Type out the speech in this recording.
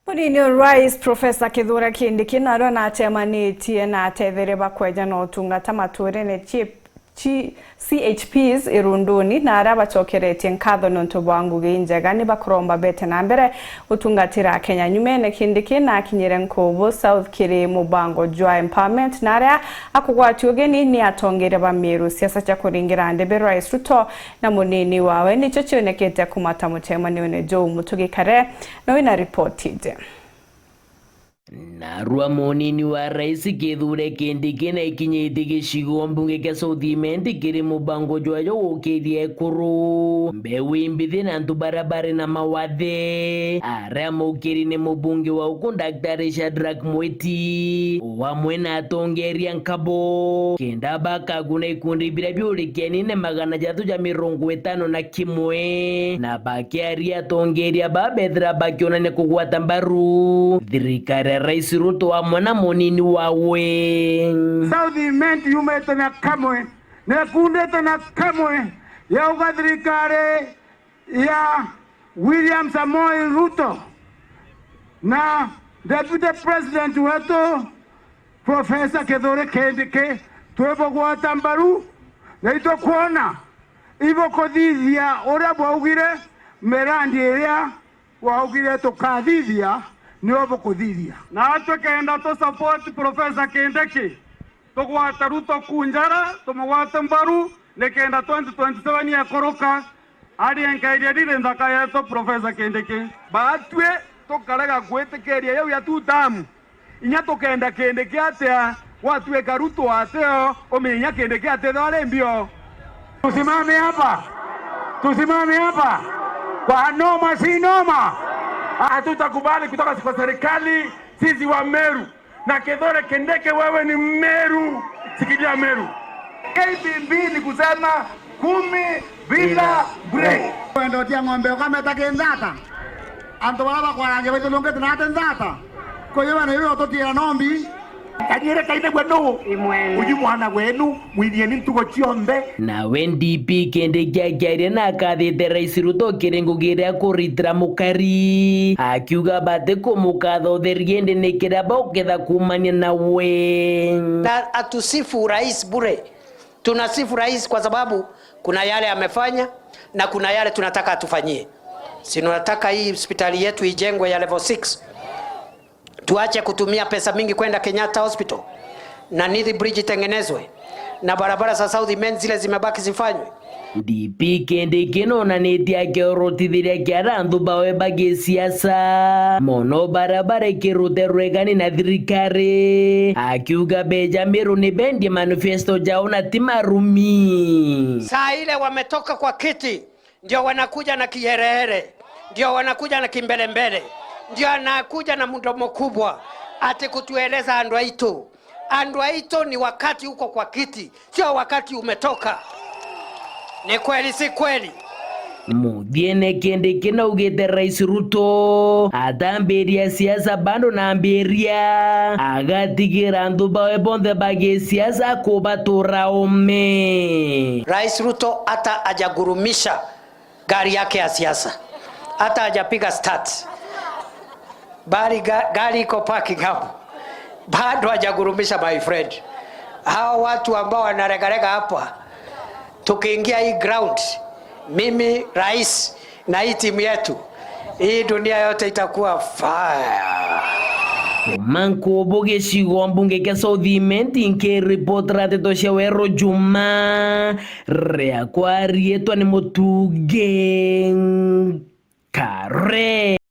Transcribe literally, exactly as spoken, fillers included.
Munini wa Rais Professor Kithure Kindiki narua natemanitie na atetheria ba kweja na utungata matuurene chi-, chi-, C H Ps irunduni, na aria bacokeretie nkatho niuntu bwa ngugi injega ni bakuromba bete na mbere gutungatira Akenya. Nyumene Kindiki nakinyire Nkubu South kiri mubango jwa empowerment, na aria akugwatia ugeni ni atongeria ba Meru. Siasa cia kuringira ndebe Rais Ruto na munini wawe nicio cionekete kumata mucemanione juu. Mutugi Kare no wina ripoti iji. Narua munini wa Rais Kithure Kindiki naikinyitie gicigo mbunge kia South Imenti kiri mubango jwayo gukiria ekuru, mbeu imbithi na antu baria bari na mawathe. Aria mukiri ni mubunge wa uku Daktari Shadrack Mwiti, o amwe na atongeria nkabo, kenda bakaguna ikundi biria biurikieni ni magana jathatu ja mirongo itano na kimwe, na bakiaria atongeria ba bethira bakionania kugwata mbaru thirikari ya Rais Ruto amwe na munini wawe. South Imenti yumite na kamwe, na ikundite na kamwe yauga thirikari ya William Samoei Ruto na Deputy President wetu Professor Kithure Kindiki twibugwata mbaru, na itukwona ibukuthithia uria bwaugire, mirandi iria bwaugire tukathithia nio bukuthithia. Na twikenda tu support Professor Kindiki, tugwata Ruto kunjara, tumugwate mbaru, nikenda twenty twenty-seven yakuruka, arienkeria riri nthaka yetu Professor Kindiki. Batwi tukarega gwitikiria yau ya two term. Inya tukenda Kindiki atia, gwatuika Ruto ateo, uminya Kindiki atethwa ari mbio. Tusimame hapa. Tusimame hapa. Kwa noma si noma. Hatutakubali kutoka kwa serikali, sisi wa Meru. Na Kithure Kindiki, wewe ni Meru. Sikilia Meru. K B B ni kusema kumi bila break. Wendo tia ng'ombe ukameta kinthata. Antu bara bakwarangia baitulungite na ati nthata. Kwa hiyo bana, iwe ututiira nombi. Kanyire kainegua nuu? Imwene. Uyu mwana wenu, mwithieni ntugo cionthe. Nawe D P Kindiki akiaria na akathite Rais Ruto kiri ngugi iria kuritira mukari, akiuga bati kumukatha utheri indi ni kiria bauketha kuumania nawe. Na atusifu rais bure. Tunasifu rais kwa sababu kuna yale amefanya na kuna yale tunataka atufanyie. Si tunataka hii hospitali yetu ijengwe ya level six? Tuache kutumia pesa mingi kwenda Kenyatta Hospital na Nithi Bridge itengenezwe na barabara za South Imenti zile zimebaki zifanywe. D P Kindiki nonanitie akiorotithiria kiara anthu bawe ba gisiasa, mono baria bari kirute rwegani na thirikari, akiuga beja Meru ni bendie manifesto jao na ti marumi. Saa ile wametoka kwa kiti, ndio wanakuja na kiherehere, ndio wanakuja na kimbelembele, ndio anakuja na mdomo kubwa, ati kutueleza andu aitu. Andu aitu ni wakati uko kwa kiti, sio wakati umetoka. Ni kweli, si kweli? Muthiene Kindiki naugite Rais Ruto atambiria siasa bado na ambiria, agatigira anthu bawe bonthe ba gisiasa kubatura ome. Rais Ruto hata hajagurumisha gari yake ya siasa, hata hajapiga start. Bali ga-, gari iko parking hapo. Bado hajagurumisha, my friend. Hao watu ambao wanaregarega hapa, tukiingia hii ground, mimi, rais, na hii timu yetu, hii dunia yote itakuwa fire. Kuma Nkubu gicigo mbunge kia South Imenti, nkiripotera nteto cia Weru Juma, riakwa riitwa ni Mutugi Kare.